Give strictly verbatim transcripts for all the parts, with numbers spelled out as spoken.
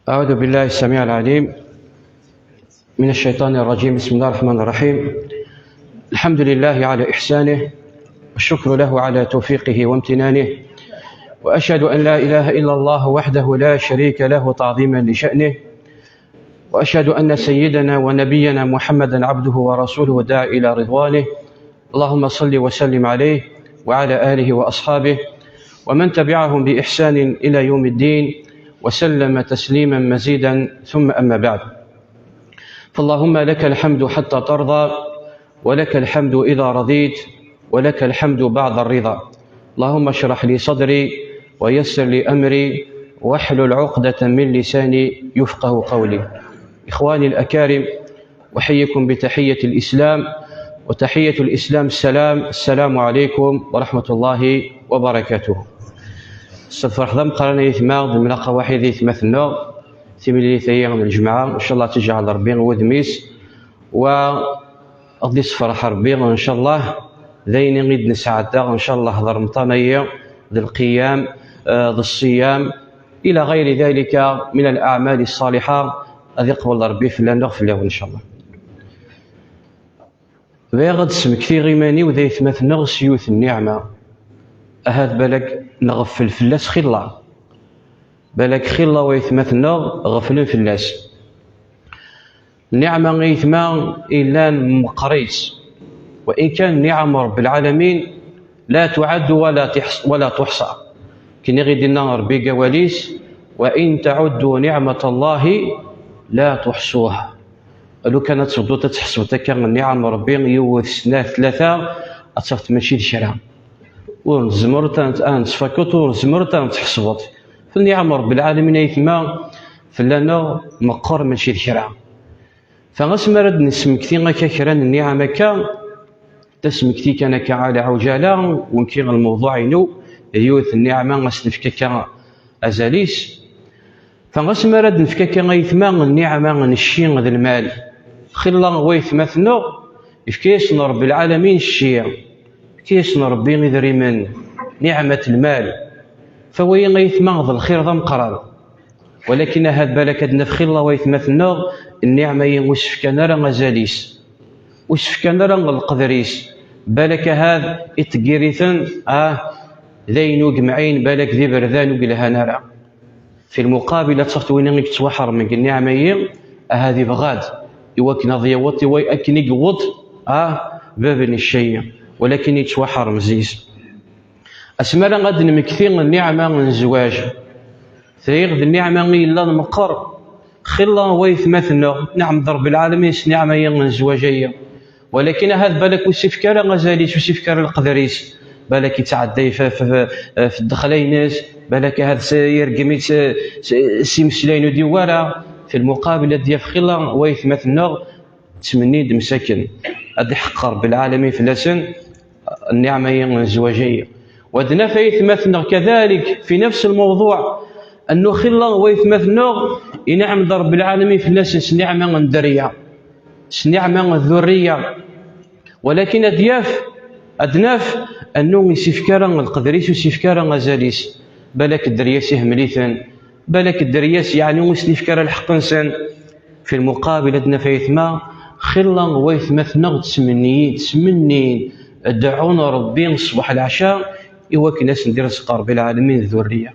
أعوذ بالله السميع العليم من الشيطان الرجيم. بسم الله الرحمن الرحيم. الحمد لله على إحسانه، والشكر له على توفيقه وامتنانه، وأشهد أن لا إله إلا الله وحده لا شريك له تعظيما لشأنه، وأشهد أن سيدنا ونبينا محمدا عبده ورسوله الداعي إلى رضوانه. اللهم صل وسلم عليه وعلى آله وأصحابه ومن تبعهم بإحسان إلى يوم الدين، وسلم تسليما مزيدا، ثم أما بعد. فاللهم لك الحمد حتى ترضى، ولك الحمد إذا رضيت، ولك الحمد بعد الرضا. اللهم اشرح لي صدري، ويسر لي أمري، واحلل عقدة من لساني يفقه قولي. إخواني الأكارم، أحييكم بتحية الإسلام، وتحية الإسلام السلام. السلام عليكم ورحمة الله وبركاته. Sefreḥ d ameqqran ay aytma, d lemlaqwa waḥid ay aytma-tenneɣ, timlilit-agi n lǧemɛa, ncallah ad tt-iǧɛel Rebbi i wudem-is, wa ad ɣ-d-issefreḥ Rebbi, ncallah, d ayen i d-nesɛedda, ncallah, d Remḍan-agi, d lqiyam, eh, d ṣṣiyam, ila ɣayri dalika min al-aɛmal ṣṣaliḥa, ad iqbel Rebbi fell-aneɣ, fell-awen, ncallah. Bɣiɣ ad d-smektiɣ iman-iw d aytma-tenneɣ s yiwet n nniɛma. Ahat balak nɣeffel fell-as xilla. Balak xilla waytma-tenneɣ ɣeflen fell-as. Nniɛma n aytma yellan meqqer-itt. Wa in kan nniɛam Rebbi lɛalamin la tuɛaddu wa la tiḥṣ-, wa la tuḥṣa. Akken i ɣ-d-inna Rebbi deg awal-is, wa in taɛuddu niɛmatallahi la tuḥṣuha. Lukan ad tebduḍ ad tḥesbeḍ akka nniɛam n Rebbi, yiwet, snat, tlata, ad tafeḍ mačči d kra. Ur nezmer ad n-, ad nettfakkeḍ, ur nezmer ad n-tḥesbeḍ. Nniɛam n Rebbi lɛalamin aytma fell-aneɣ meqqer mačči d kra. Fa asmi ara d-nesmekti akka kra n nniɛam akka, tasmekti kan akka ɛla ɛujala, win kan lmewḍuɛ-inu, d yiwet n nniɛma ad s-nefk akka azal-is. Fa asmi ara d-nefk akka aytma nniɛma n cci d lmal. Xilla n waytma-tenneɣ, yefka-yasen Rebbi lɛalamin cci, yefka-yasen Rebbi idrimen, niɛmat lmal. Fa wagi aytma d lxir d ameqqran. Walakin ahat balak ad naf xilla waytma-tenneɣ, nniɛma-yi ur s-fkan ara azal-is, ur s-fkan ara leqder-is, balak ahat iṭeggir-iten, ah, d ayen ur gemɛin, balak d iberdan ur yelhan ara. Fi lmuqabil, ad tafeḍ win i yettwaḥermen deg nniɛma-yi, ahat ibɣa-d, iwakken ad yaweḍ, iwa-, akken i yewweḍ, ah, bab n cci, walakin yettwaḥerm zzi-s. Asmi ara ad d-nmekti nniɛma n zzwaǧ, tayɣ d nniɛma i yellan meqqer, xilla waytma-tenneɣ, neɛmed Rebbi lɛalamin s nniɛma-yi n zzwaǧ-ayi. Walakin ahat balak ur s-ifk ara azal-is, ur s-ifk ara leqder-is, balak yettɛedday f, f, f, f ddexla-ines, balak ahat s, yergem-itt s, s, s imeslayen ur d-yewwi ara. Fi lmuqabil ad d-yaf xilla waytma-tenneɣ, ttmennin-d msaken, ad iḥeqqer Rebbi lɛalamin fell-asen nniɛma-yi n zzwaǧ-ayi. Wa d naf aytma-tenneɣ kadalik fi nafs lmewḍuɛ, annu xilla waytma-tenneɣ ineɛm-d Rebbi lɛalamin fell-asen s nniɛma n dderya, s nniɛma n ddurriya. Walakin ad yaf, ad naf, annu ur s-ifk ara leqder-is, ur s-ifk ara azal-is. Balak dderya-s ihmel-iten, balak dderya-s, yeɛni, ur sen-ifk ara lḥeqq-nsen. Fi lmuqabil ad naf aytma, xilla waytma-tenneɣ ttmenniyin, ttmenniyin, deɛɛun Rebbi ṣṣbeḥ leɛca, iwakken ad sen-d-irzeq Rebbi lɛalamin d ddurriya.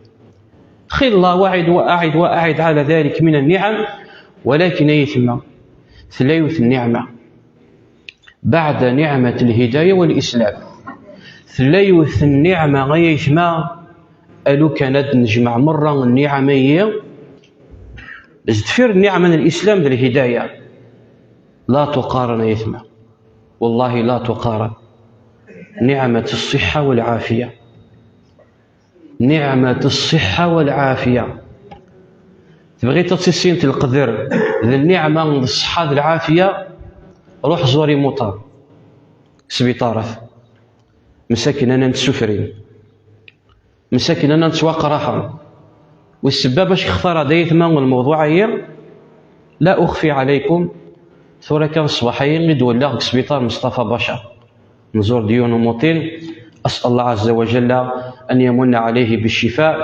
Xilla, wa aɛid, wa aɛid, wa aɛid, ɛla dalik min nniɛam, walakin aytma, tella yiwet n nniɛma. Baɛda niɛmat lhidaya wal islam. Tella yiwet n nniɛma, ay aytma, alukan ad d-nejmeɛ merra nniɛam-ayi, s deffir nniɛma n lislam d lhidaya, la tuqaren, ay aytma. Wallahi la tuqaren. Niɛmat ṣṣiḥḥa wal ɛafiya. Niɛmat ṣṣiḥḥa wal ɛafiya. Tebɣiḍ ad tissineḍ leqder d nniɛma d ṣṣeḥḥa d lɛafiya, ruḥ ẓur imuṭar, sbiṭarat. Msaken anan ttsufrin. Msaken anan ttwaqraḥen. U ssebba bac xtareɣ-d aytma lmewḍuɛ-ayi, la uxfi ɛalaykum, tura kan ṣṣbeḥ-ayi i d-walaɣ deg sbiṭar Mustafa Bacar. Nẓur-d yiwen umuṭin, أسأل الله عز وجل أن يمن عليه بالشفاء.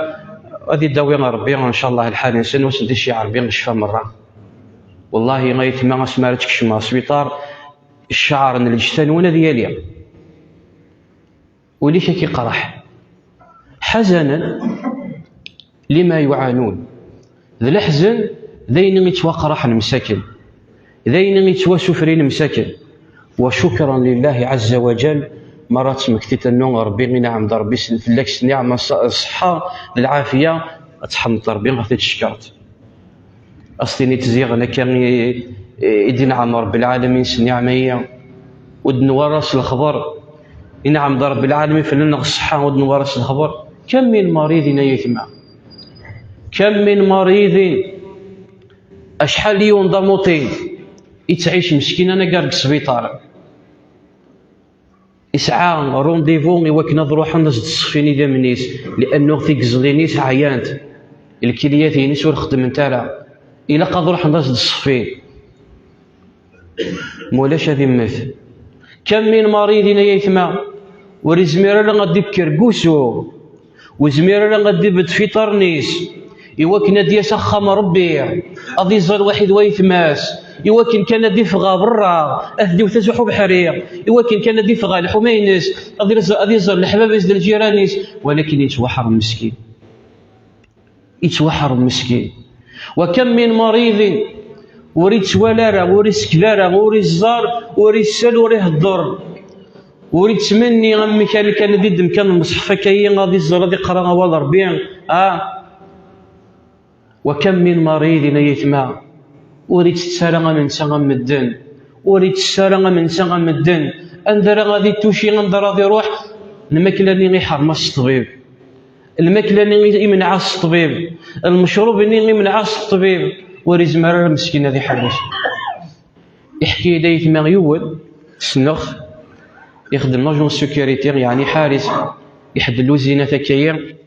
Ad idawi Ṛebbi, ncallah, lḥal-nsen, ur sen-d-iceyyeɛ Ṛebbi ccfa merra. Wallahi, ay aytma, asmi ara tkecmem ɣer sbiṭar, cceɛr n lǧetta-nwen ad yali. Ul-ik ad k-iqerreḥ. Ḥazanen lima yuɛanun. D leḥzen d ayen i yettwaqraḥen msaken, d ayen i yettwasufrin msaken. Wa cukran lillahi ɛazza wa jal, mi ara tmektiḍ annu Ṛebbi, inɛem-d Ṛebbi s-, fell-ak s nniɛma, ṣ-, ṣṣeḥḥa d lɛafiya, ad tḥemdeḍ Ṛebbi, ad t-tcekkreḍ. Ad s-tiniḍ ziɣen akka i, i d-inɛem Ṛebbi lɛalamin s nniɛma-yi, ur d-newwi ara s lexber. Inɛem-d Ṛebbi lɛalamin fell-aneɣ ṣṣeḥḥa, ur d-newwi ara s lexber. Kam min maridin, ay aytma. Kam min maridin. Acḥal n yiwen d amuṭin yettɛic meskin anagar deg sbiṭar. Isɛa rendez-vous i wakken ad ruḥen ad s-d-ṣeffin idammen-is, liannu tigeẓlin-is ɛyant, lkilyat-ines ur xeddment ara, ilaq ad ruḥen ad s-d-ṣeffin. Mulac ad immet. Kam min maridin, ay aytma, ur izmir ara ad d-ibker deg wusu, ur izmir ara ad d-ibedd f iṭarren-is, i wakken ad d-yas axxam n Ṛebbi, ad iẓer lwaḥid waytma-s, i wakken kan ad d-iffeɣ ɣer berra, ad t-d-iwet azuḥ ubeḥri, i wakken kan ad d-iffeɣ ɣer lḥuma-ines, ad iẓer, ad iẓer leḥbab-is d lǧiran-is, walakin yettwaḥrem meskin. Yettwaḥrem meskin. Wa kam min maridin, ur ittwali ara, ur isekd ara, ur iẓẓar, ur issal, ur ihedder, ur ittmenni amek ara kan ad iddem kan lmeṣḥef akka-yi, ad iẓer, ad iqra awal Ṛebbi. Ah. Wa kam min maridin, ay aytma, ur ittett ara am netta am medden, ur ittess ara am netta am medden. Anda ara ad ittuci, anda ara ad iruḥ, lmakla-nni iḥrem-as ṭṭbib. Lmakla-nni imenɛ-as ṭṭbib, lmecrub-nni imenɛ-as ṭṭbib, ur izmir ara meskin ad iḥewwes. Iḥki-yi-d aytma yiwen, ssneɣ-t, ixeddem agent de sécurité, yeɛni ḥaris, iḥedd lluzinat akka-yi.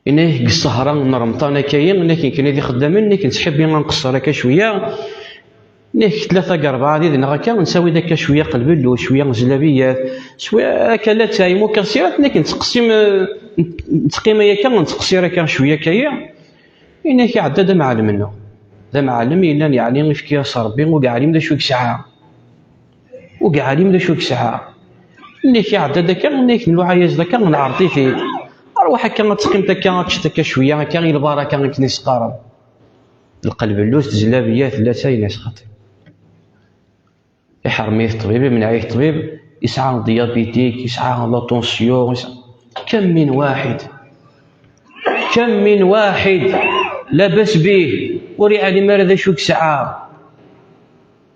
Inna-yak deg ssehra n Remḍan akka-yi, inna-yak nekkni d ixeddamen, inna-yak nettḥibbi ad nqeṣṣer akka cwiya, nek tlata deg rebɛa did-neɣ akka, nettawi-d akka cwiya qelbellu, cwiya zlabiyat, cwiya akka latay, mukassirat, nek nettqessim, eh, nettqima akka, nettqessir akka cwiya akka-yi. Inek iɛedda-d amɛellem-nneɣ. D amɛellem yellan, yeɛni, ifki-as Ṛebbi, ur yeɛlim d acu i yesɛa. Ur yeɛlim d acu i yesɛa. Nek iɛedda-d akka, nek nluɛa-yas-d akka, neɛreḍ-it-id. Ṛwaḥ akka ad teqqimeḍ akka, ad teččeḍ akka cwiya, akka i lbaraka, akken i s-qqaren. Lqelbellut, zlabiyat, latay, nas xaṭi. Iḥrem-it ṭṭbib, imneɛ-it ṭṭbib, yesɛa diabétique, yesɛa la tension, yesɛa كم من واحد، كم من واحد لاباس به، ur yeɛlim ara d acu i yesɛa.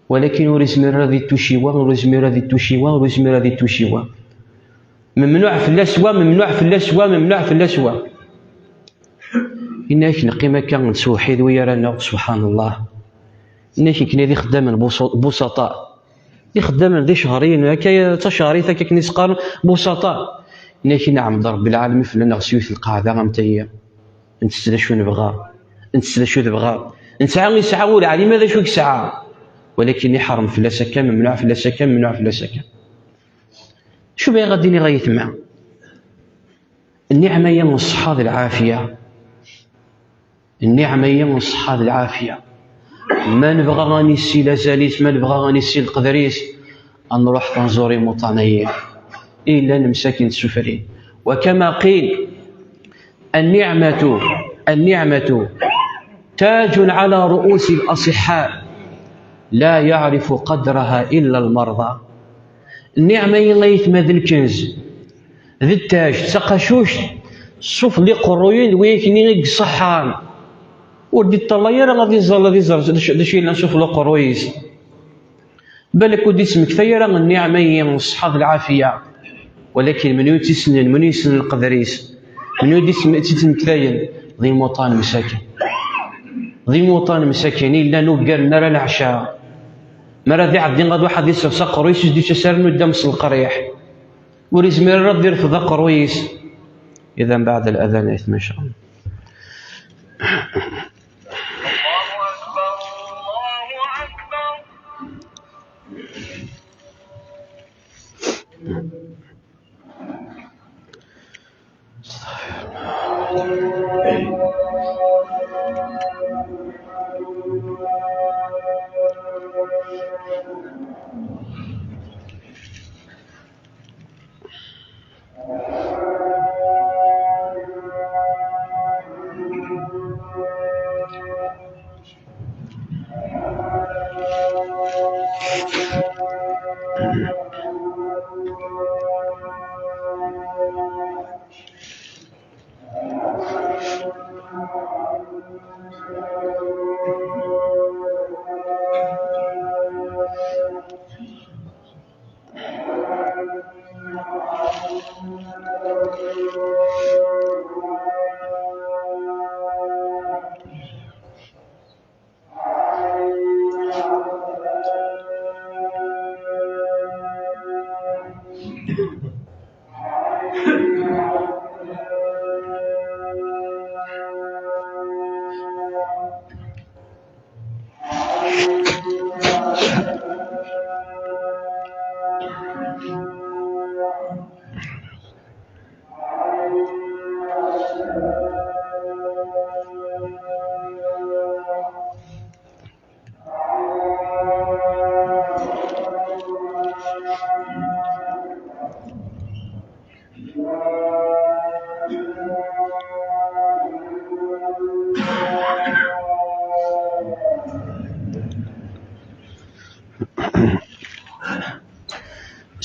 Walakin ur izmir ara ad ittuci wa, ur izmir ad ittuci wa, ur izmir ad ittuci wa. Memnuɛ fell-as wa, memnuɛ fell-as wa, memnuɛ fell-as wa. Inna-yak neqqim akka nettwewḥid wi ara naɣ, subḥan Llah. Inna-yak nekkni d ixeddamen busu-, busaṭa. D ixeddamen d icehriyen, akka d tacehrit akka akken i s-qqaren, busaṭa. Inna-yak inɛem-d Ṛebbi lɛalamin fell-aneɣ s yiwet lqaɛda am tayi. Nettett d acu nebɣa. Nettett d acu tebɣa. Nesɛa, yesɛa ur yeɛlim d acu i yesɛa. Walakin iḥrem fell-as akka, memnuɛ fell-as akka, memnuɛ fell-as akka. Acu bɣiɣ ad d-iniɣ a yetma? Nniɛma-yi n ṣṣeḥḥa d lɛafiya. Nniɛma-yi n ṣṣeḥḥa d lɛafiya. Ma nebɣa ad nissi lazal-is, ma nebɣa ad nissi leqder-is, ad nruḥ ad nẓur imuṭan-ayi i llan msakin d sufrin. وكما قيل: النعمة، النعمة تاج على رؤوس الأصحاء، لا يعرف قدرها إلا المرضى. Nniɛma-yi ay aytma d lkenz, d ttaj, d taqacuct, ṣṣuf n iqerruyen n wayakni i iṣeḥḥan. Ur d-iṭṭalay ara ad iẓer, ad iẓer d acu, d acu yellan ṣṣuf n uqerruy-is. Balak ur d-ittmektay ara nniɛma-yi, ṣṣeḥḥa d lɛafiya. Walakin menhu i tt-issnen, menhu yessnen leqder-is, menhu i d-ittm-, i tt-ittmektayen? D imuṭan msakin. D imuṭan msakin i yellan ur ggaren ara leɛca. Mi ara d-iɛeddi ad waḥed iseɣ s aqerruy-is, ur s-d-yettas ara nuddam s leqriḥ. Ur izmir ara ad d-irfed aqerruy-is. إذا بعد الأذان يا إخوان، إن شاء الله.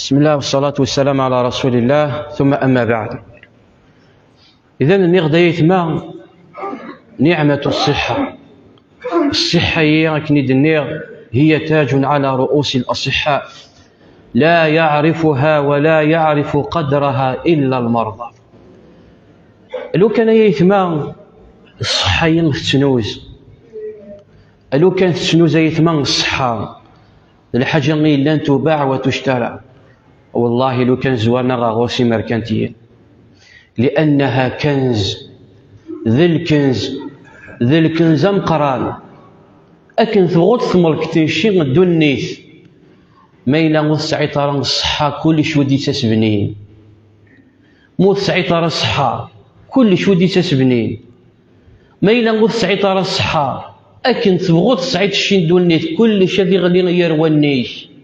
بسم الله والصلاة والسلام على رسول الله، ثم أما بعد. إذن nniɣ-d ay aytma, نعمة الصحة. الصحة-yi, akken i d-nniɣ, هي تاج على رؤوس الأصحاء، لا يعرفها ولا يعرف قدرها إلا المرضى. Lukan ay aytma, ṣṣeḥḥa-yi tettnuz. Lukan tettnuz ay aytma ṣṣeḥḥa. D lḥaǧa i yellan tubaɛ wa tuctara. Wallahi, lukan zwaren-aɣ ɣur-s imerkantiyen. لأنها كنز. D lkenz. D lkenz ameqqran. Akken tebɣuḍ tmelkeḍ-tt ddunit. Ma yella ur tesɛiḍ ara ṣṣeḥḥa, kullec ur d-yettas bnin. Ma ur tesɛiḍ ara ṣṣeḥḥa, kullec ur d-yettas bnin. Ma yella ur tesɛiḍ ara ṣṣeḥḥa, akken tebɣuḍ tesɛiḍ cci n ddunit, kullec ad iɣli yir wallen-ik.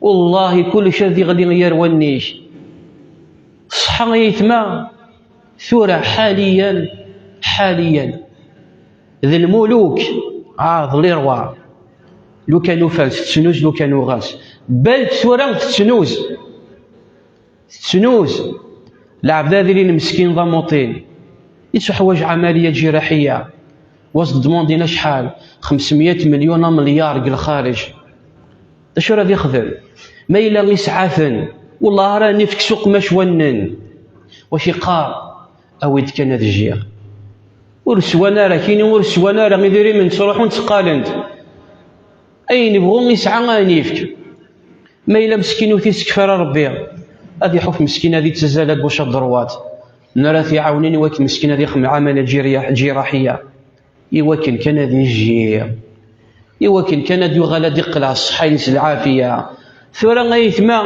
Wallahi, kullec ad iɣli yir wallen-ik. Ṣṣeḥḥa ay aytma, tura ḥaliyan, ḥaliyan, d lmuluk, ah, d les rois. Lukan ufan-tt tettnuz, lukan uɣan-tt. Bal tura tettnuz. Tettnuz. Lɛebd ad ilin meskin d amuṭin. Yettuḥwaǧ ɛamaliya ǧiraḥiya. Wa s-d-demandin acḥal? Xemsemya milyun, amelyar deg lxariǧ. D acu ara d-ixdem? Ma yella isɛa-ten, wellah ara nefk s uqmac wannen. Wac iqqar? Awi-d kan ad jjiɣ. Ur swan ara, kini ur swan ara, idrimen ttruḥun tteqqalen-d. Ayen ibɣu isɛa ad nefk. Ma yella meskin ur t-isekf ara Rebbi, ad iḥuf meskin ad ittazal à gauche à droite. N ara t-iɛawnen i wakken meskin ad ixdem ɛamala ǧiriya-, ǧiraḥiya. I wakken kan ad ijji. I wakken kan ad yuɣal ad iqqel ɣer ṣṣeḥḥa-ines d lɛafiya. Tura ay aytma,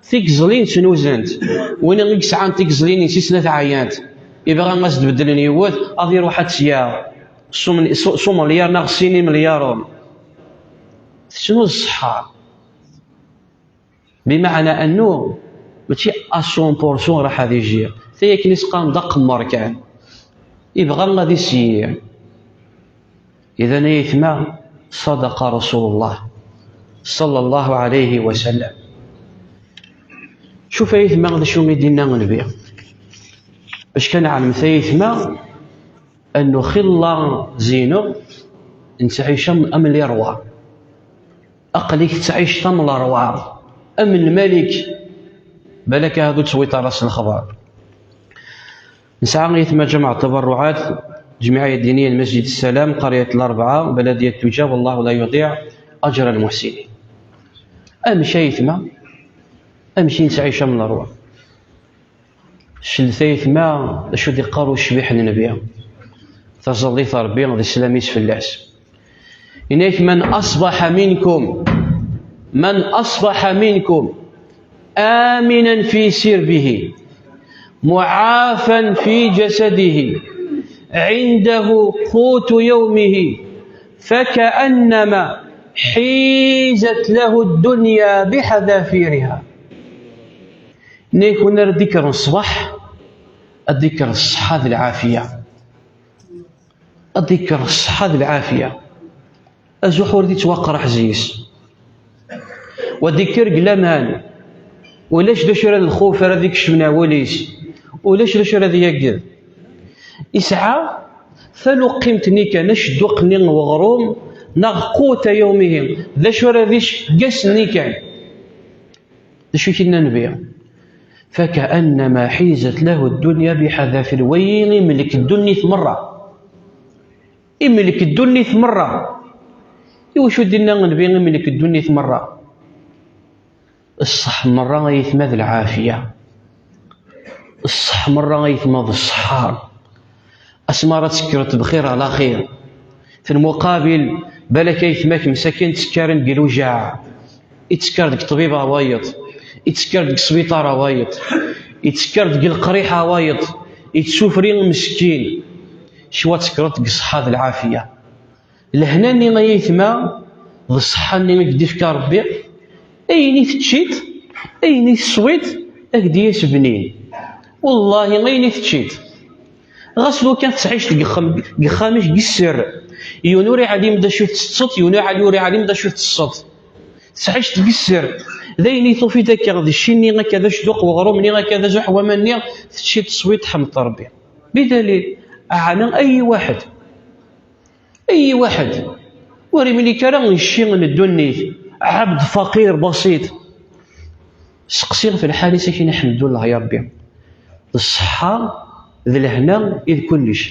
tigeẓlin ttnuzent. Win i yesɛan tigeẓlin-ines i snat ɛyant, ibɣa ad s-d-beddlen yiwet, ad iruḥ ad tt-yaɣ. S umel-, s-, s umelyaṛ neɣ sin imelyaṛen. Tettnuz ṣṣeḥḥa. Bimeɛna annu, mačči à cent pour cent raḥ ad ijji. Tagi akken i s-qqaren d aqemmer kan. Ibɣa ad iseyyi. Idan ay aytma, صدق رسول الله صلى الله عليه وسلم. Cuf ay aytma d acu i d-yenna Nnbi. Bac kan ɛelmet ay aytma, annu xilla zineɣ, nettɛic am, am les rois. Aql-ik tettɛiceḍ am lerwaɛ, am lmalik. Balak ahat ur teswiḍ ara s lexbar. Nesɛa aytma ǧameɛ taberruɛat, ǧmiɛ الدينية لمسجد السلام، قرية الأربعة، بلدية توجة، والله لا يضيع أجر المحسنين. Amek ay aytma? Amek i nettɛic am lerwaɛ? Clet ay aytma, d acu d-iqqar ucbiḥ n Nnbi, taẓallit n Rebbi d sslam-is fell-as. Yenna-yak: من أصبح منكم، من أصبح منكم آمنا في سربه معافى في جسده، عنده قوت يومه، فكأنما حيزت له الدنيا بحذافيرها. Nna-yak win ara d-ikkren ṣṣbeḥ, ad d-ikker ṣṣeḥḥa d lɛafiya. Ad d-ikker ṣṣeḥḥa d lɛafiya. Azuḥ ur d-ittwaqraḥ zzi-s. Wa d-ikker deg laman. Ulac d acu ara d lxuf ara d-ikecmen ar wul-is. Ulac d acu ara d-yagged. Isɛa taluqqimt-nni kan, acedduq-nni n weɣrum, neɣ quwwta yawmihi. D acu ara d iseggas-nni kan. D acu i k-yenna Nnbi? فكأنما حيزت له الدنيا بحذافير. Wayi imlek ddunit merra. Imlek ddunit merra. Iwacu d-inna Nnbi imlek ddunit merra? Ṣṣeḥ merra ay aytma d lɛafiya. Ṣṣeḥ merra ay aytma d ṣṣeḥḥa. Asmi ara tekkreḍ bxir ɛla xir. Fi lmuqabil, balak aytma-k msakin ttekkaren deg ilujaɛ. Ittekkar deg ṭṭbib a wayeḍ. Ittekkar deg sbiṭar a wayeḍ. Ittekkar deg leqriḥ a wayeḍ. Ittsufri meskin. Cwa tekkreḍ deg ṣṣeḥḥa d lɛafiya. Lehna-nni ay aytma d ṣṣeḥḥa-nni i k-d-ifka Rebbi, ayen i teččiḍ, ayen i teswiḍ, ad k-d-yas bnin. Wallahi ayen i teččiḍ. Ɣas lukan tettɛic deg uxxam, deg uxxam-ik deg sser, yiwen ur iɛlim d acu tettetteḍ, yiwen ur iɛli-, ur iɛlim d acu tettesseḍ. Tettɛic deg sser, d ayen i tufiḍ akka d cci-nni, akka d acduq weɣrum-nni, akka d azuḥ waman-nni, teččiḍ teswiḍ, tḥemdeḍ Rebbi. Bidalil, ɛni ay waḥed Ay waḥed ur imlik ara cci n ddunit, ɛebd faqir basit. Seqsi ɣef lḥal-is, akin aḥemdullah ya Rebbi. D ṣṣeḥḥa, d lehna, i d kullec.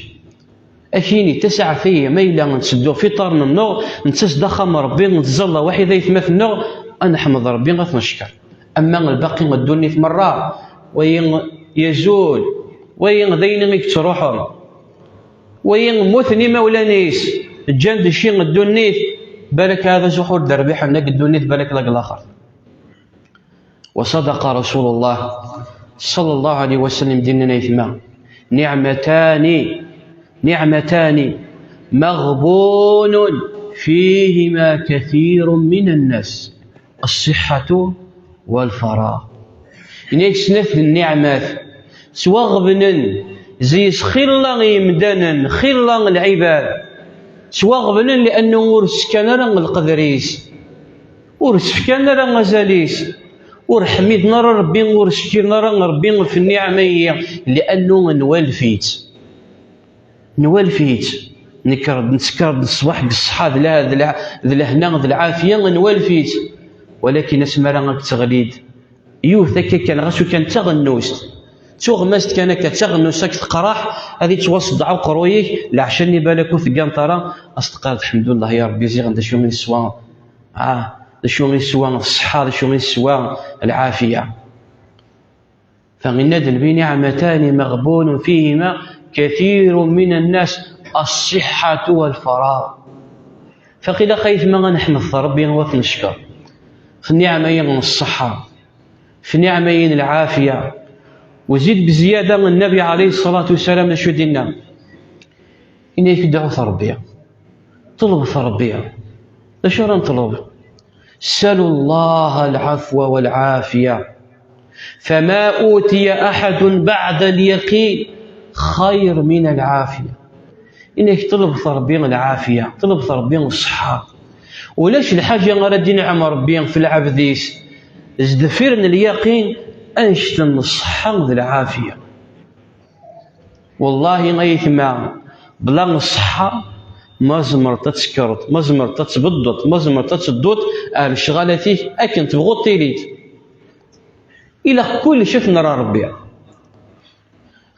Akin i tasaɛet-agi ma yella nteddu f iṭarren-nneɣ, nettas-d axxam n Rebbi, nettẓalla waḥid aytmat-nneɣ, ad neḥmed Rebbi, ad t-neckeṛ. Ama lbaqi n ddunit merra, wayi yazul, wayi d ayen i yettruḥun. Wayi mmuten imawlan-is, ǧǧan-d cci n ddunit, balak hada zuḥ ur d-rbiḥen la deg ddunit, balak la deg laxert. وصدق رسول الله صلى الله عليه وسلم, d-inna aytma: نعمتان، نعمتان مغبون فيهما كثير من الناس، الصحة والفراغ. Yenna-yak snat n nniɛmat ttwaɣebnen zzi-s xilla n yimdanen, xilla n lɛibad. Ttwaɣebnen liannu ur s-fkan ara lqedr-is, ur s-fkan ara azal-is, ur ḥmiden ara Rebbi, ur ckiren ara Rebbi ɣef nniɛma-yi, liannu nwalef-itt. Nwalef-itt. Nekker-d, nettekker-d ṣṣbeḥ deg ṣṣeḥḥa d la-, d la-, d lehna, d lɛafiya, nwalef-itt. Walakin asmi ara ak-teɣli-d yiwet akka kan, ɣas ukan d taɣennust, d tuɣmast kan akka, d taɣennust ad k-teqreḥ, ad yettwaṣeddeɛ uqerruy-ik, leɛca-nni balak ur tegganeḍ ara, ad s-teqqareḍ: "Lḥemdullah ya Rebbi, ziɣen d acu i neswa, ah, d acu i neswa ṣṣeḥḥa, d acu i neswa lɛafiya." Fa inna-d Nnbi: "نعمتان مغبون فيهما كثير من الناس، الصحة والفراغ." Fa ilaq aytma ad neḥmed Rebbi, ad t-neckeṛ f nniɛma-yi n ṣṣeḥḥa, f nniɛma-yi n lɛafiya. Uzid bziyada, Nnbi ɛalayhi ṣṣalatu wassalam d acu i d-inna? Yenna-yak: "Dɛut Rebbi, ṭlebet Rebbi." D acu ara neṭleb? "سلوا الله العفو والعافية، فما أوتي أحد بعد اليقين خير من العافية." Yenna-yak: "Ṭlebet Rebbi lɛafiya, ṭlebet Rebbi ṣṣeḥḥa." Ulac lḥaǧa ara d-inɛem Rebbi f lɛebd-is s deffir n lyaqin, annect n ṣṣeḥḥa d lɛafiya. Wallahi ay aytma, bla ṣṣeḥḥa, ma tzemreḍ ad tekkreḍ, ma tzemreḍ ad tbeddeḍ, ma tzemreḍ ad tedduḍ ar lecɣalat-ik akken tebɣuḍ tiliḍ. Ilaq kullec ad t-nra Rebbi.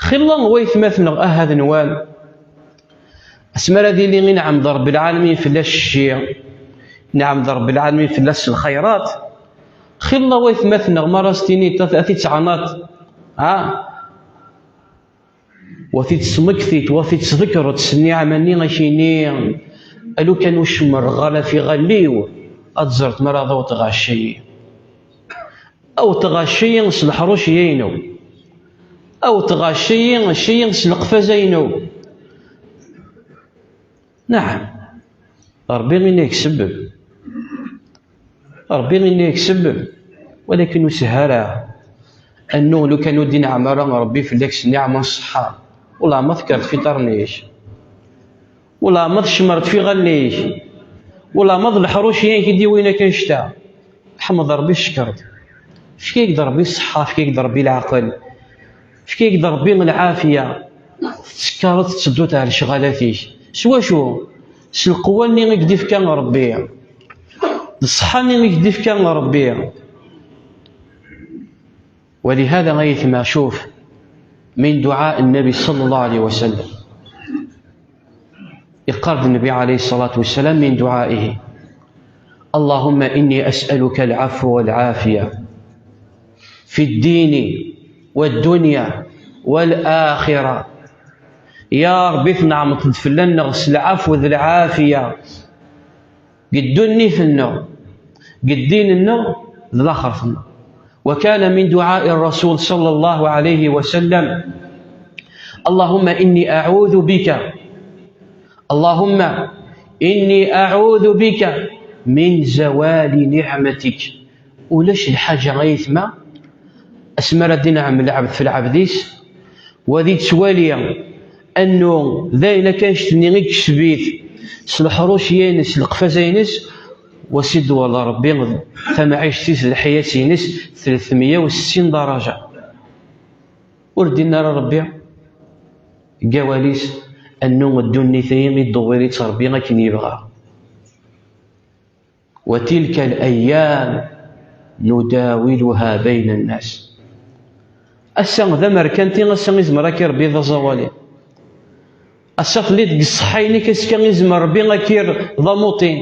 Xilla waytmaten-nneɣ aha d nwan, asmi ara d-yili inɛem-d Rebbi lɛalamin fell-as cci, inɛem-d Rebbi lɛalamin fell-as s lxayrat, xilla waytmaten-nneɣ, ma ara s-tiniḍ ad, ad t-id-tɛanaḍ, ha? Wa t-id-tesmektiḍ, wa t-id-tesḍekreḍ s nniɛma-nni, ak-ini: "A lukan ur cemmreɣ ara f iɣallen-iw, ad teẓreḍ mi ara d-awḍeɣ ɛecca-yi. Awḍeɣ ɛecca-yi s leḥruc-inu." Aw tɣacci-yi, cci-yi s leqfaz-inu. Naɛam. Ṛebbi inna-k sebbeb. Ṛebbi inna-k sebbeb. Walakin ur sehha ara. Annu lukan ur d-ineɛm ara Ṛebbi fell-ak s nniɛma n ṣṣeḥḥa, ulamma tekkreḍ f iḍarren-ik, ulamma tcemmreḍ f iɣallen-ik, ulamma d leḥruc-ik i d-iwin akka annect-a. Ḥmed Ṛebbi, cekker-t. Efk-ak-d Ṛebbi ṣṣeḥḥa, efk-ak-d Ṛebbi leɛqel, efk-ak-d Ṛebbi lɛafiya. Tettekkareḍ, tettedduḍ ɣer lecɣalat-ik. S wacu? S lqewwa-nni i k-d-ifka Ṛebbi, d ṣṣeḥḥa-nni i k-d-ifka Ṛebbi. ولهذا أيتما شوف من دعاء النبي صلى الله عليه وسلم. Iqqar-d Nnbi alayhi ṣṣalatu wassalam من دعائه: اللهم إني أسألك العفو والعافية في الدين والدنيا والآخرة. Ya Ṛebbi, tneɛmeḍ-d fell-aneɣ s lɛafwa d lɛafiya deg ddunit-nneɣ, deg ddin-nneɣ, d laxert-nneɣ. وكان من دعاء الرسول صلى الله عليه وسلم: اللهم إني أعوذ بك، اللهم إني أعوذ بك من زوال نعمتك. Ulac lḥaǧa, ay aytma, asmi ara d-ineɛm lɛebd f lɛebd-is, wa d-ittwali annu d ayen akka annect-nni i yekseb-it s leḥruc-ines, s leqfaz-ines, wa s-iddewwer Ṛebbi tamɛict-is d lḥayat-ines tletmeyya u settin daraǧa. Ur d-inni ara Ṛebbi deg awal-is annu ddunit-agi iddewwir-itt Ṛebbi akken yebɣa. وتلك الأيام نداولها بين الناس. Ass-a d amerkanti, ass-a izmer ad k-irebbi d aẓawali. Ass-a telliḍ deg ṣṣeḥḥa-inek, azekka izmer Ṛebbi ad k-irr d amuṭi.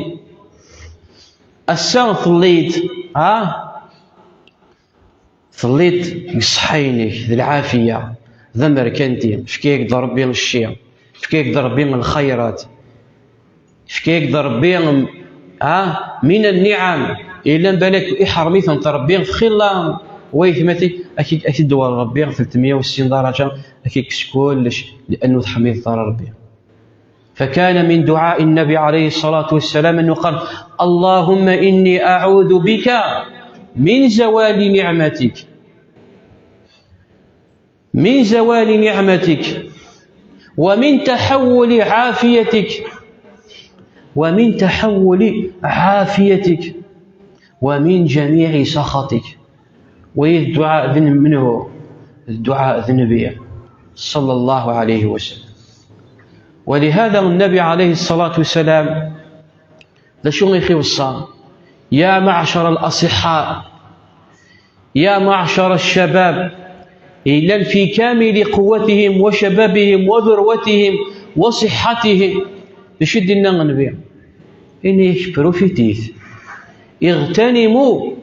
Ass-a telliḍ, ha? Telliḍ deg ṣṣeḥḥa-inek, d lɛafiya, d amerkanti, yefka-yak-d Ṛebbi cci, yefka-yak-d Ṛebbi lxayrat, yefka-yak-d Ṛebbi, ha, من النعم, yellan balak iḥrem-itent Ṛebbi, txilla, wa aytmatik, ad k-, ad k-id-dewwer Ṛebbi tletmeyya u settin daraǧa, ad k-ikkes kullec, li'annu ur teḥmideḍ ara Ṛebbi. فكان من دعاء النبي عليه الصلاة والسلام أنه قال: اللهم إني أعوذ بك من زوال نعمتك، من زوال نعمتك، ومن تحول عافيتك، ومن تحول عافيتك، ومن جميع سخطك. Wa d dduɛa n menhu? D dduɛa n Nnbi, ṣalla Llahu ɛalayhi wa sallam. Wa lihada Nnbi ɛalayhi ṣṣalatu wa ssalam, d acu i ɣ-iweṣṣa? Ya maɛcara al-aṣiḥḥa, ya maɛcara al-cabab, yellan fi kamili quwwatihim wa cababihim wa durwatihim wa ṣiḥḥatihim. D acu i d-yenna Nnbi? Ini-k, profitit. Iɣtanimu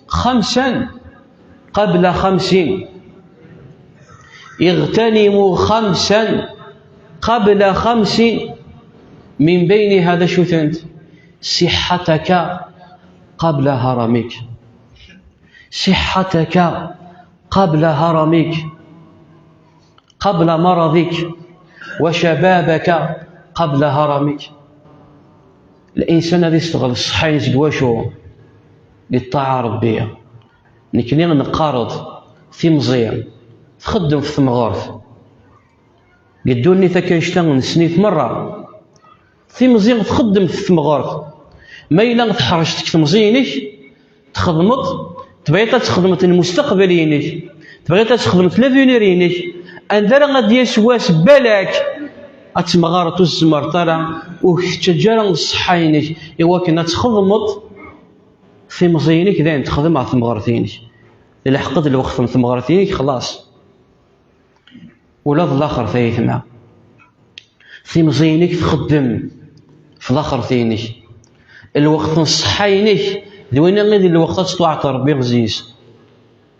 xamsan qabla xamsin. Iɣtanimu xamsan qabla xamsin. Min bayniha d acu-tent? Ṣiḥḥataka qabla haramik. Ṣiḥḥataka qabla haramik. Qabla maradik. Wa cababaka qabla haramik. Linsan ad isteɣl ṣṣeḥḥa-ines deg wacu? Di ṭṭaɛa Ṛebbi. Nekni neqqar-d timẓi txeddem f temɣert. Deg ddunit akka annect-a nessen-it merra. Timẓi txeddem f temɣert. Ma yella teḥṛec deg temẓi-inek, txedmeḍ, tebɣiḍ ad txedmeḍ lmustaqbel-inek, tebɣiḍ ad txedmeḍ l'avenir-inek, anda ara ad d-yas wass balak ad temɣareḍ ur tzemreḍ ara, ur k-tettaǧǧa ara ṣṣeḥḥa-inek i wakken ad txedmeḍ timẓi-inek, dayen texdem ɣer temɣert-inek. Ilḥeq-d lweqt n temɣert-inek, xlaṣ. Ula d laxert ay aytma. Timẓi-inek txeddem f laxert-inek. Lweqt n ṣṣeḥḥa-inek d winna i d lweqt ad teṭṭuɛeḍ Ṛebbi ɛziz.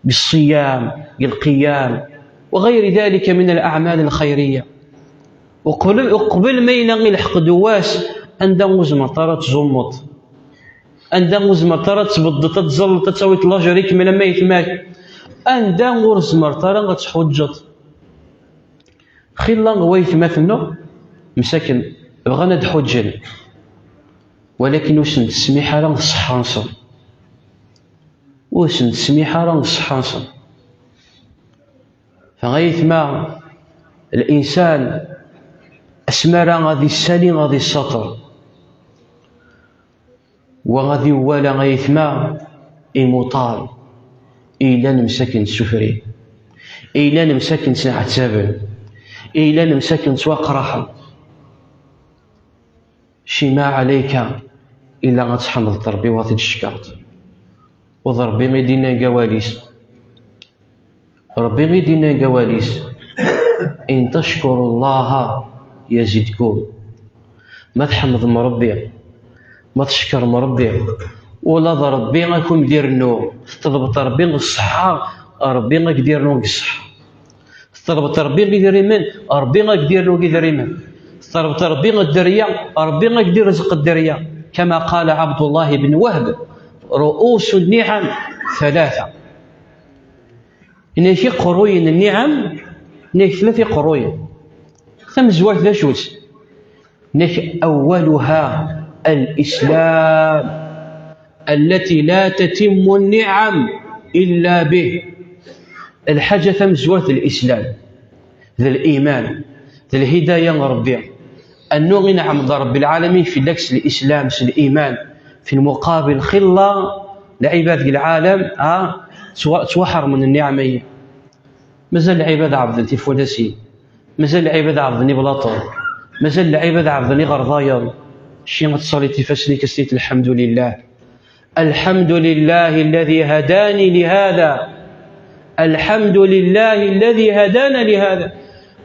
Deg ṣṣiyam, deg lqiyam, wa ɣayri dalika min al-aɛmal al-xayriya. Uqbel, uqbel ma yella ilḥeq-d wass anda ur tzemreḍ ara ad tẓummeḍ, anda ur tzemreḍ ara ad tbeddeḍ, ad tẓalleḍ, ad tawiḍ lajer ikemmel am aytma-k, anda ur tzemreḍ ara ad tḥuǧǧeḍ, Xilla n waytmaten-nneɣ, msaken, bɣan ad ḥuǧǧen, walakin ur sen-tesmiḥ ara ṣṣeḥḥa-nsen. Ur sen-tesmiḥ ara ṣṣeḥḥa-nsen. Fa aytma, الإنسان asmi ara ad issali, ad issaṭer, wa ad iwala aytma imuṭal, i yellan msaken ssufrin, i yellan msaken ttneɛtaben, i yellan msaken ttwaqraḥen. Cima ɛlayka illa ad tḥemdeḍ Ṛebbi, wa ad t-id-tcekkreḍ. U d Ṛebbi i d-inna deg awal-is. Ṛebbi i d-inna deg awal-is: "In tackurullaha yazidkum." Ma tḥemdem Ṛebbi, ma tcekkrem Ṛebbi, ula d Ṛebbi ad kem-d-irennu. Teṭlbeḍ Ṛebbi ṣṣeḥḥa, Ṛebbi ad k-d-irennu deg ṣṣeḥḥa. Teṭlbeḍ Ṛebbi idrimen, Ṛebbi ad k-d-irennu deg idrimen. Teṭlbeḍ Ṛebbi dderya, Ṛebbi ad k-d-irzeq dderya. Kama qala Ɛebdullah ibn Wahb: "Ru'usu nniɛam thalatha." Inek iqerruyen n nniɛam, inek tlata iqerruyen. Tamezwart d acu-tt? Inek: "Awwaluha al-Islam, allati la tatimmu nniɛam illa bih." Lḥaǧa tamezwart d Lislam, d liman, d lhidaya n Ṛebbi. Annu inɛem-d Ṛebbi lɛalamin fell-ak s Lislam, s liman, fi lmuqabil xilla lɛibad deg lɛalam, ha, ttwa-, ttwaḥermen nniɛam-agi. Mazal lɛibad ɛebden tifulasin, mazal lɛibad ɛebden iblaṭen, mazal lɛibad ɛebden iɣerḍayen. Cci ad tṣaliḍ ifassen-ik, ad s-tiniḍ: "Lḥemdulillah. Lḥemdulillah alladi hadani lihada. Lḥemdulillah alladi hadana lihada.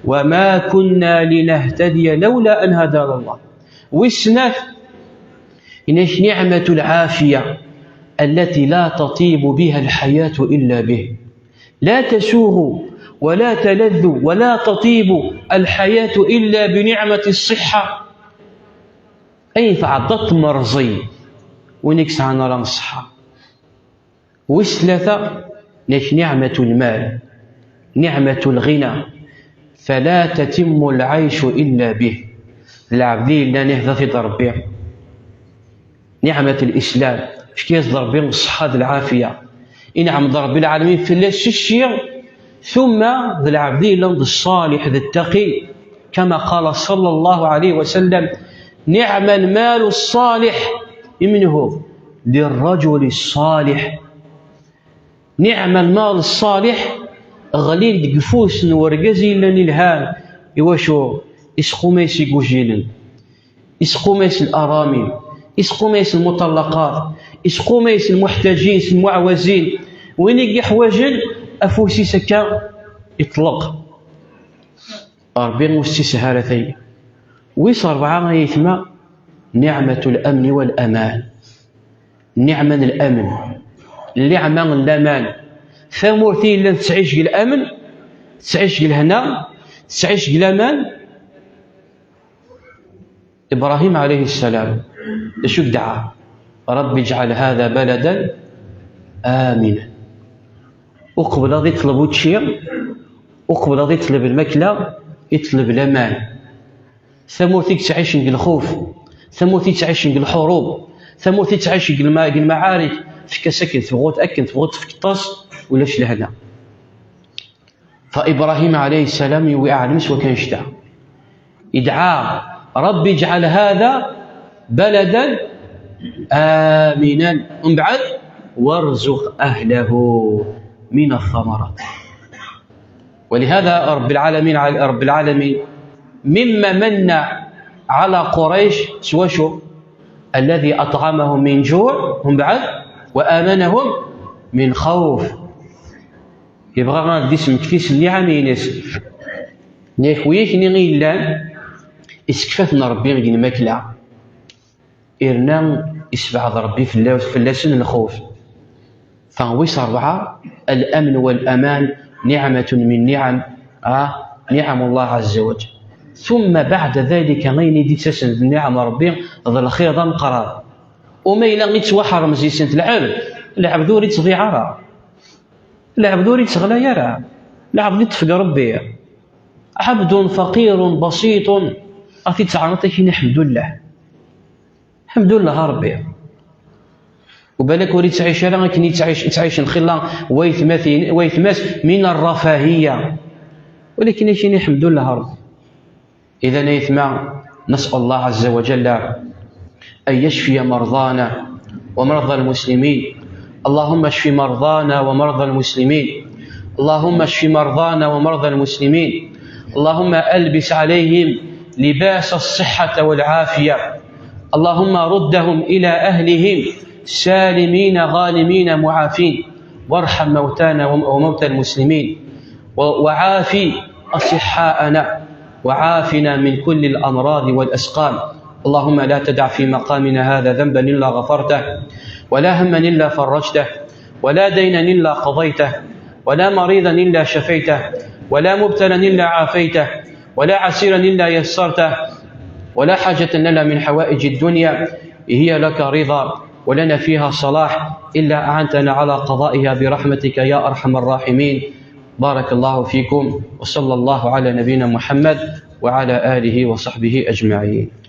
Wa ma kunna linahtadiya lawla an hadana Allah." Wis snat, inek: "Niɛmatu lɛafiya, allati la tatibu biha lḥayatu illa bih. La tasuɣu, wa la taladdu, wa la tatibu lḥayatu illa bi niɛmati ṣṣiḥḥa." Ayen tɛeṭṭa tmerẓi, win i yesɛan ara ṣṣeḥḥa. Wis tlata, inek: "Niɛmatu lmal, niɛmatu lɣina, fala tatimmu lɛaycu illa bih." D lɛebd i yellan ihda-t-id Ṛebbi. Niɛmat lislam, efk-as-d Ṛebbi ṣṣeḥḥa d lɛafiya. Inɛem-d Ṛebbi lɛalamin fell-as s cci, tumma d lɛebd i yellan d ṣṣaliḥ, d ttaqi. Kama qala ṣalla Llahu ɛalayhi wa sallam: "Niɛma lmalu ṣṣaliḥ." I menhu? Lirrajuli ṣṣaliḥ. Niɛma lmal ṣṣaliḥ, ɣlin deg ufus n urgaz yellan ilhan. Iwacu? Isquma-s igujilen, isquma-s laramil, isquma-s lmuṭallaqat, isquma-s lmuḥtajin s lmuɛwazin. Win i yeḥwaǧen, afus-is akka iṭleq. Ṛebbi ur s-tt-isehha ara tayi. Wis ṛebɛa, ay aytma, niɛmatu lamni walaman. Niɛma n lamen, niɛma n laman. Tamurt i yellan tettɛic deg lamen, tettɛic deg lehna, tettɛic deg laman. Ibrahim ɛalayhi ssalam, d acu i yedɛa? "Ṛebbi ǧɛel hada baladan aminan." Uqbel ad iṭleb učči, uqbel ad iṭleb lmakla, iṭleb laman. Tamurt i yettɛicen deg lxuf, tamurt i yettɛicen deg lḥurub, tamurt i yettɛicen deg lma-, deg lmaɛarik, tefka-s akken tebɣut, akken tebɣut tefkeḍ-as, ulac lehna. Fa Ibrahim ɛalayhi ssalam yewwi aɛlem s wakk annect-a. Idɛa: "Ṛebbi ǧɛel hada baladan aminan." Mbeɛd: "Warzuq ahlahu min ssamarat." Walihada Ṛebbi lɛalamin, Ṛebbi lɛalamin, mimma manna ɛala Qurayc s wacu? "Alladi aṭɛamahum min ǧuɛ", mbeɛd: "Wa amanahum min xawf." Yebɣa ad d-ismekti s nniɛam-ines. Yak wi yakni i yellan, isekfa-ten Ṛebbi deg lmakla, irna isbeɛd Ṛebbi fella-, fell-asen lxuf. Fa wis ṛebɛa, al-amn wal-aman, niɛmatun min niɛam, ah, niɛam Allah ɛazza wa jall. Tumma baɛda dalika, ayen i d-ittasen d nniɛam Ṛebbi, d lxiṛ d ameqqran. Uma yella ittwaḥrem zzis n lɛebd, lɛebd ur ittḍiɛ ara. Lɛebd ur ittɣlay ara. Lɛebd iṭṭef deg Ṛebbi. عبد فقير بسيط. Ad t-id-teɛreḍ akken, الحمد لله. الحمد لله ربي. وبالك ur yettɛic ara akken yettɛic, yettɛic lxilla waytmatin, waytmas من الرفاهية. ولكن akken, الحمد لله ربي. إذن أيتما، نسأل الله عز وجل أن يشفي مرضانا ومرضى المسلمين. اللهم اشف مرضانا ومرضى المسلمين. اللهم اشف مرضانا ومرضى المسلمين. اللهم ألبس عليهم لباس الصحة والعافية. اللهم ردهم إلى أهلهم سالمين غانمين معافين. وارحم موتانا وم-، وموتى المسلمين. و-، وعاف أصحاءنا وعافنا من كل الأمراض والأسقام. اللهم لا تدع في مقامنا هذا ذنبا إلا غفرته، ولا هما إلا فرجته، ولا دينا إلا قضيته، ولا مريضا إلا شفيته، ولا مبتلا إلا عافيته، ولا عسيرا إلا يسرته، ولا حاجة لنا من حوائج الدنيا هي لك رضا ولنا فيها صلاح إلا أعنتنا على قضائها برحمتك يا أرحم الراحمين. بارك الله فيكم، وصلى الله على نبينا محمد وعلى آله وصحبه أجمعين.